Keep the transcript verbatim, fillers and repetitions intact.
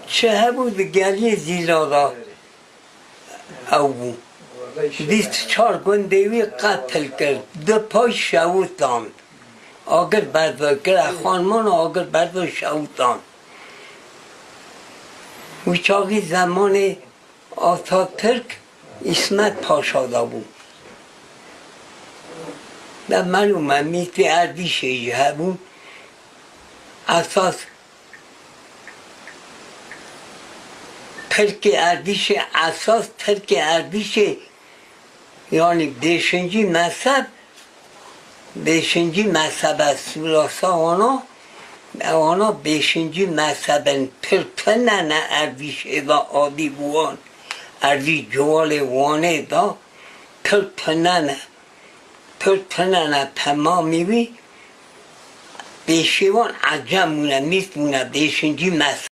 Çi hebû di geliyê Zîla de ew bû. Bîst çar gundê wî qetil kir, du pay şewit dan. Agir berdo kir, xanimana agir berdo şewit dan. Wî çaxî zemanê Atatürk Îsmet Paşa de bû. De melûm e, mîtê Erdîşê jî hebûn. Esas Tirkê Erdîşê, esas Tirkê Erdîşê, yanî bêşincî mezheb, bêşincî mezhebe Sûrasa wana, ewana bêşincî mezhebin pir tune ne Erdîşê de adî bû wan. Erdîş ciwalê Wanê de pir tune ne. Pir tune ne temamî wî, pêşê wan ecem bûne, mît bûne, bêşincî mezheb.